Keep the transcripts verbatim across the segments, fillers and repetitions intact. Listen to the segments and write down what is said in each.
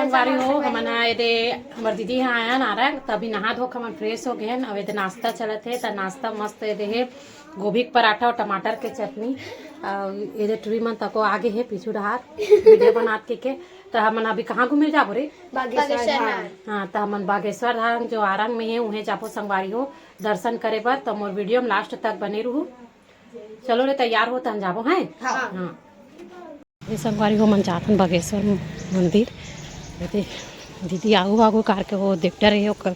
संगवारी हो, हमन ह एदे हमर दीदी ह आयन आरंग, त अभी नहा धो के हमन fresh हो गए हन। अब एदे नाश्ता चलत हे, त नाश्ता मस्त एदे हे गोभी के पराठा और टमाटर के चटनी। अउ एदे टुरी मन तको आगे हे पीछू डहार video बनात के, के। त हमन अभी कहाँ घूमे जाबो रे? बागेश्वर बागेश्वर धाम। धाम। हाँ, त हमन बागेश्वर धाम जो आरंग में हे, उहें जाबो संगवारी हो दर्शन करे बर। त मोर video में last तक बने रहू। चलो रे, तैयार हो, तहन जाबो, हैं? हाँ। हाँ। ये संगवारी हो, मन जाथन बागेश्वर मंदिर। एदे दीदी आगू आगू करके वो देख डरे हे, ओकर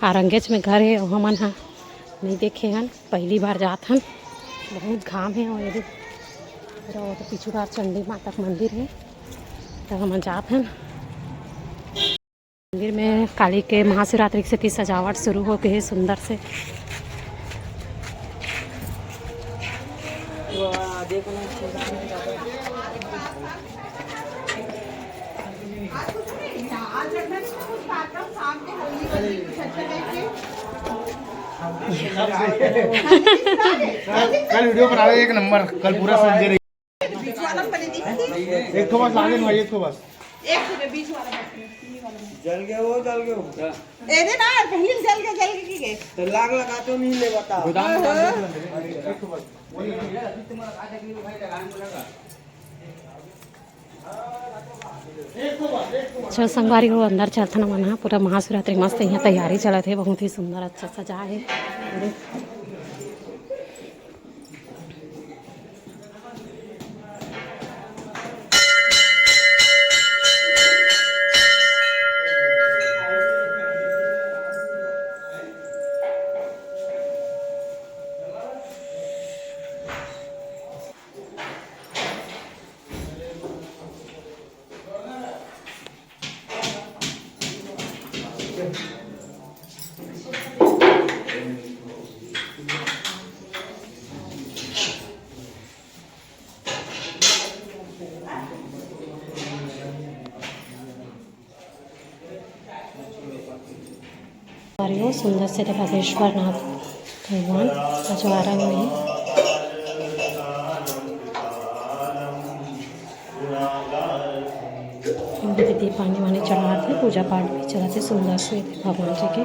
आरंगेच में घर हे, वो हमन हा नहीं देखे हन, पहली बार जात हन। बहुत घाम हे, और ये देख, पूरा वो तो पीछू डहार चंडी माता के मंदिर हे, त हमन जात हन। मंदिर में काली के महाशिवरात्रि के सेती सजावट शुरू हो गए हे सुंदर से। कल, कल video बनावे एक नंबर, कल पूरा संजय रही। बीच वाला पहले देखी। एक ठो बस लागे भाई, एक ठो बस। एक ठो बीच वाला बस, ये वाला बस। जल गया वो, जल गया वो। ए दे ना, पहले जल गया, जल गया, ठीक है। तो लाग लगा तो नहीं ले बता। गोदाम में डाल दे। एक ठो बस। चल संगवारी हो, अंदर चलथन हमन ह। पूरा महाशिवरात्रि मस्त यहाँ तैयारी चलत हे, बहुत ही सुंदर अच्छा सजा हे। और यो सुंदर से देखा बागेश्वर नाथ भगवान अजवारा में। दीदी पानी वानी चढ़ात हे, पूजा पाठ भी चलत हे सुंदर से भगवान जी के।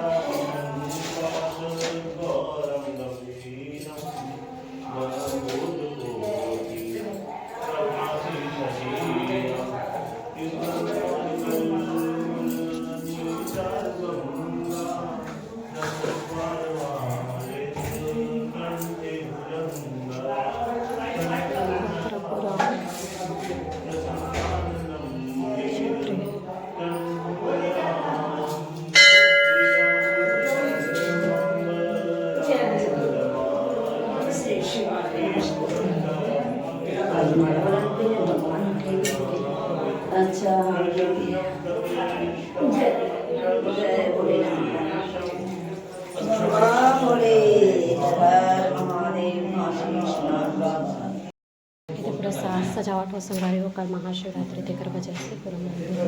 अच्छा, हाँ, ये भी है। जय, जय भोलेनाथ। बाबा भोले, हर हर महादेव, काशी विश्वनाथ बाबा। ये पूरा साज सजावट हो संगवारी हो, कल महाशिवरात्रि तेकर वजह से पूरा मंदिर में।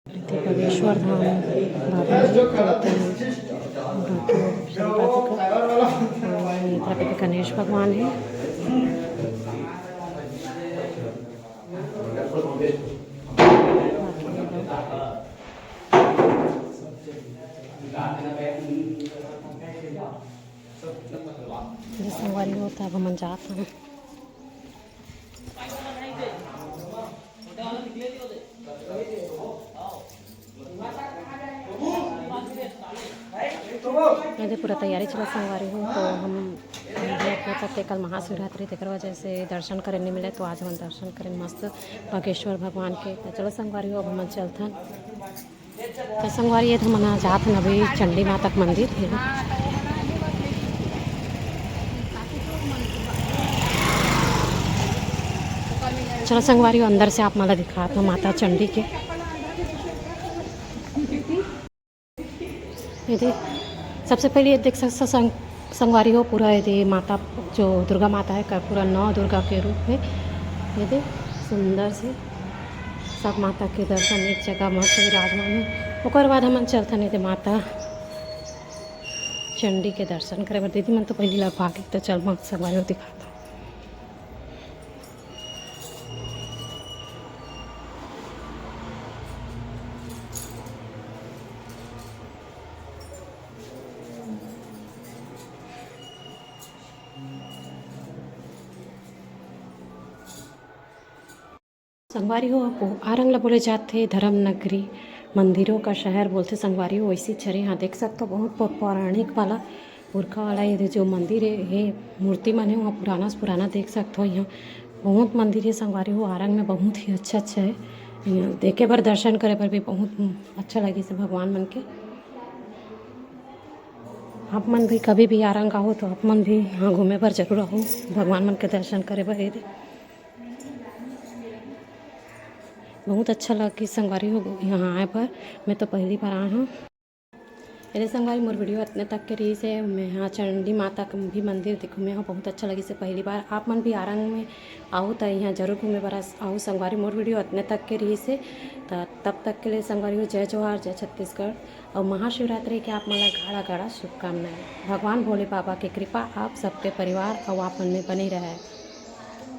ये बागेश्वर धाम बाबा जी, बाकी लोग सब बात कर, और ये तरफ गणेश भगवान है। ये संगवारी हो, त अब हमन जात हन। ये पूरा तैयारी चला संगवारी हो, तो हम तक कल महाशिवरात्रि, तेकर वजह से दर्शन करे नहीं मिले, तो आज हम दर्शन करें मस्त बागेश्वर भगवान के। तो चलो संगवारी हो, अब हम चलथन। तो संगवारी, ये तो हमन जात हन अभी चंडी माता के मंदिर हे। चलो संगवारी, अंदर से आप मन ला दिखात हन माता चंडी के। ये दे, सबसे पहले ये देख सक-, सक-, संग-, संगवारी हो, पूरा ये दे माता, जो दुर्गा माता है, का पूरा नौ दुर्गा के रूप में ये दे सुंदर से सब माता के दर्शन एक जगह मस्त विराजमान है। ओकर बाद हमन चलथन ये दे माता चंडी के दर्शन करे बर। दीदी मन तो पहली लगवा के, तो चल माता संगवारी हो दिखाता हूँ। संगवारी हो, आपो आरंग ला बोले जाथे धर्म नगरी, मंदिरों का शहर बोलथे संगवारी हो। वैसे चरे यहाँ देख सकथो, बहुत पौ-, पौराणिक वाला, पुरखा वाला ये जो मंदिर है, ये मूर्ति मन है, वहाँ पुराना से पुराना देख सकथो। यहाँ बहुत मंदिर है संगवारी हो, आरंग में बहुत ही अच्छा अच्छा है। यहाँ देखे बर, दर्शन करे बर भी बहुत अच्छा लगिस हे भगवान मन के। आप मन भी कभी भी आरंग आओ तो आप मन भी यहाँ घूमे बर जरूर आओ, भगवान मन के दर्शन करे बर। ये दे, बहुत अच्छा लगिस संगवारी हो यहाँ आए बर। मैं तो पहली बार आए हूँ। अरे संगवारी, मोर वीडियो अतने तक के रहिस हे। मैं यहाँ चंडी माता के भी मंदिर दिखूँ, मैं यहाँ बहुत अच्छा लगिस हे पहली बार। आप मन भी आरंग में आओ तो यहाँ जरूर घूमे बर आस-, आओ संगवारी। मोर वीडियो अतने तक के रहिस हे, तो तब तक के लिए संगवारी हो, जय जोहार, जय छत्तीसगढ़, और महाशिवरात्रि के आप मन ला गाड़ा गाड़ा शुभकामनाएं। भगवान भोले बाबा के कृपा आप सबके परिवार और आप मन में बनी रहे।